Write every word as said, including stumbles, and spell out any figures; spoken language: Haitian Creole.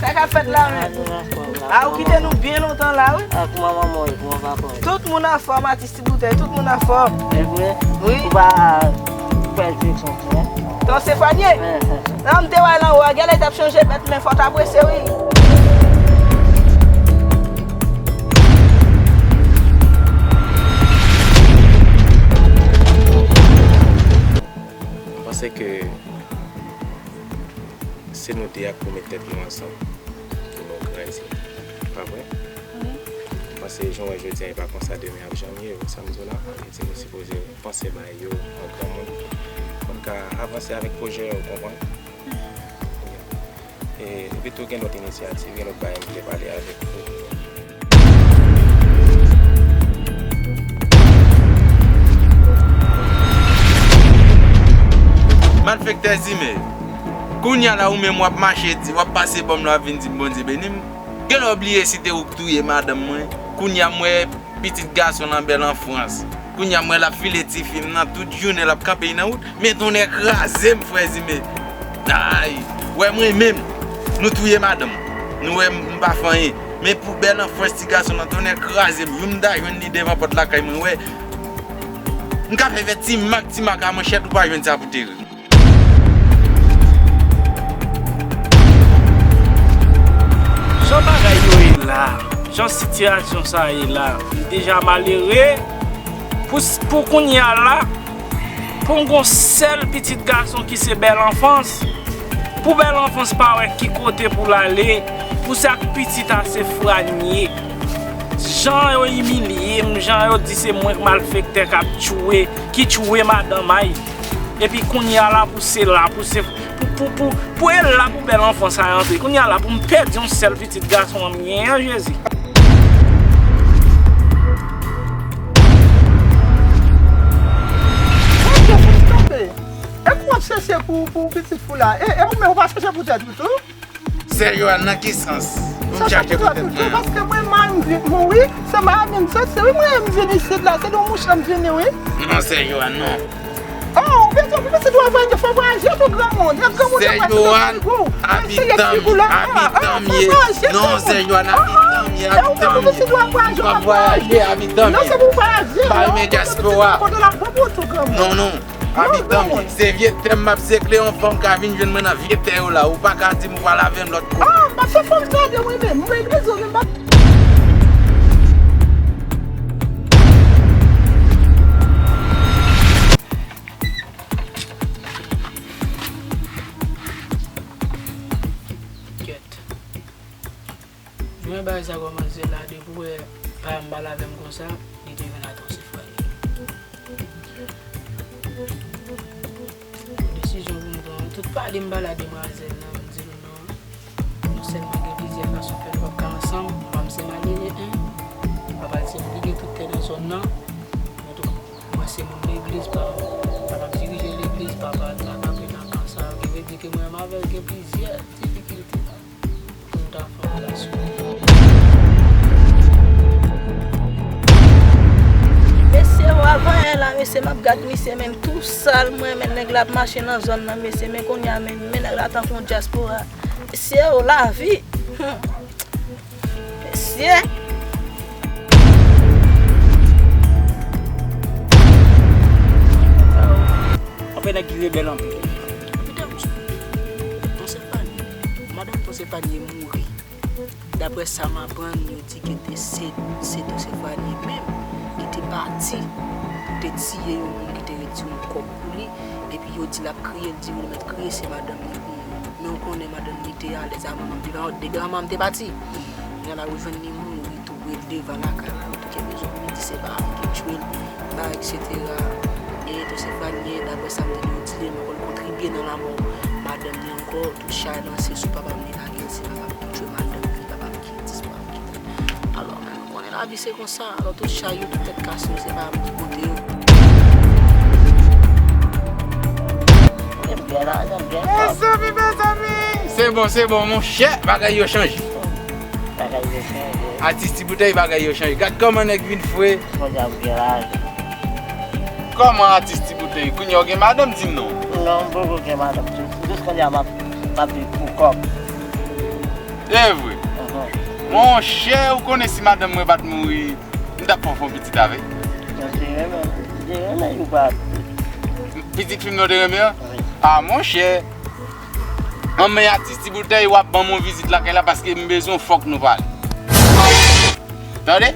Sa k ap fèt la menm? A, ou kite nou byen lontan la, wi. Ak manman mwen, wi, kòman papa w? Tout moun anfòm, atis Ti Boutèy, tout moun anfòm. Se vre? Wi. Ou pa fè direksyon, non? Ton Sefanye? Nan, m te wè l anwo a, genlè l t ap chanje mèt, men fò w ta prese, wi. Mwen panse ke se nou de a k pou met tèt nou ansanm pou nou grandi. Pa vre? Wi. Mwen panse jan w wè jodi a, e pa konsa demen ap janm ye, sa m di w la, sa vle di nou sipoze panse bagay yo an granmoun, pou n ka avanse avèk pwojè yo, w konprann? E, epi tou gen lòt inisyativ, gen lòt bagay m vle pale avèk ou. Malfektè Zime, kounye a la ou menm w ap mache di, w ap pase bò m la, w ap vin di m Bondye beni m. Genlè w bliye si te ou k touye madanm mwen. Kounye a m wè pitit gason nan bèl anfrans. Kounye a m wè l ap file tifi m nan tout jounen, l ap kanpe nan wout. Men tonnè kraze m, frè Zime. Ay, wè mwen menm, nou touye madanm. Nou wè m, m pa fè anyen. Men pou bèl anfrans ti gason nan, tonnè kraze m. Youn m ta jwenn li devan pòt lakay mwen, wè. M ka fè, fè ti mak, ti mak a manchèt, ou pa jwenn sa pou tere. Jan bagay yo ye la, jan sitiyasyon sa ye la, m deja malere. Pou, pou kounye a la, pou m gon sèl pitit gason ki se Bèl Anfans, pou Bèl Anfans pa wè ki kote pou l ale, pou sa k pitit a se Franye. Jan yo imilye m, jan yo di se mwen k malfektè k ap tchwe, ki tchwe madanm ay. Epi kounye a la pou se la, pou se, pou, pou, pou, pou e la pou Bèl Anfans sa rantre. Kounye a la pou m pèdi yon sèl pitit gason an m genyen an, Jezi. Bondye, fout kanpe. E kou w ap chèche pou, pou pitit fou la. E, e ou menm ou pa chèche pou tèt ou tou? Sè Johan, nan ki sans? Pou m chache pou tèt mwen an? Paske mwen mal m vin mouri, se maladi m soti, wi, mwen m vin isit la, se nan mouche m vini, wi. Non, sè Johan, non. Oh, ou bezwen pou pitit ou a vwayaje, fò vwayaje tou granmoun. Lè granmoun yo pral tou nan figi w. Eseye figi w la. Ah, ah, fò vwayaje granmoun. Non, sè Johan, abitan m ye, abitan m ye. E ou bezwen pou pitit ou a vwayaje, w ap vwayaje. Non, se pou vwayaje. Pa renmen dyaspora. Kote l ap bon pou ou tou granmoun. Non, non. Abitan m, se vye tè m m ap sekle, yon fanm ka vin jwenn mwen nan vye tè yo la. Ou pa ka di m ou pral avè m lòt kote. Ah, m ap fè fanm tande mwen menm. Mwen legliz ou menm m ap. Kèt. Mwen bay sa kòmanse la, depi w wè pa m pale avè m konsa, li te vin atò se frè li. Desizyon pou m pran, tout pale m pale a demwazèl nan, m di l non. Nou sèlman gen plizyè fason fè nou p ap ka ansanm, manman m se malere, en. Papa l se moun ki gen tout tè nan zòn nan. Antouka, mwen se moun legliz, pa, pa m ap dirije legliz, papa l pa kanpe nan kan sa, ki vle di ke mwen menm avè l gen plizyè difikilte la. Pou n ta fè yon relasyon. Mesye, w avan yè la, mesye, m ap gad misye, men m tou sal, mwen, men nèg la ap mache nan zòn nan, mesye, men kounye a, men, men nèg la tankou yon dyaspora. Mesye, o lavi. Hmm. Mesye. Anfen, nèg ki rebèl anpil. Epi de, Ton Sefani, madanm Ton Sefani mouri. Daprè sa m aprann, yo di ke te se, se Ton Sefani menm ki te pati pou te tiye yon moun ki te retire yon kòb pou li, epi yo di l ap kriye, l di, "Ou mèt kriye, se madanm li pou mouri." Men w konnen madanm li te alèz a manman m, te pa wont de manman m te pati. Kounye a la, yo jwenn li mouri tou pre devan lakay la, yo touke mezon, yo di se pa m ki tchwe l, ba, etsetera. E Ton Sefani, daprè sa m tande yo di, li menm ankò l kontribye nan lanmò madanm li ankò, tout chay lanse sou papa m, li lage l, se papa m ki tchwe madanm li, papa m ki dis, papa m ki tèt. Alò, men nou konnen lavi se konsa, alò tout chay yo, tout tèt kase yo, se pa m ki pote yo. Mezanmi, mezanmi! Se bon, se bon, monchè, bagay yo chanje. Bagay yo chanje. Atis Ti Boutèy, bagay yo chanje. Gad kòman nèg vin fre. Kounye a w gen lajan. Kòman atis Ti Boutèy? Kounye a w gen madanm, di m non. Non, m poko gen madanm. Jis kounye a m ap, m ap viv pou kò m. Se vre. Monchè, ou konnen si madanm mwen pa t mouri, m t ap fè w fè yon pitit avè l. Pitit fi m nan w te renmen an? A monchè. Anmè atis ti boutèy, w ap ban m yon vizit lakay la paske m bezwen w, fòk nou pale. Tande?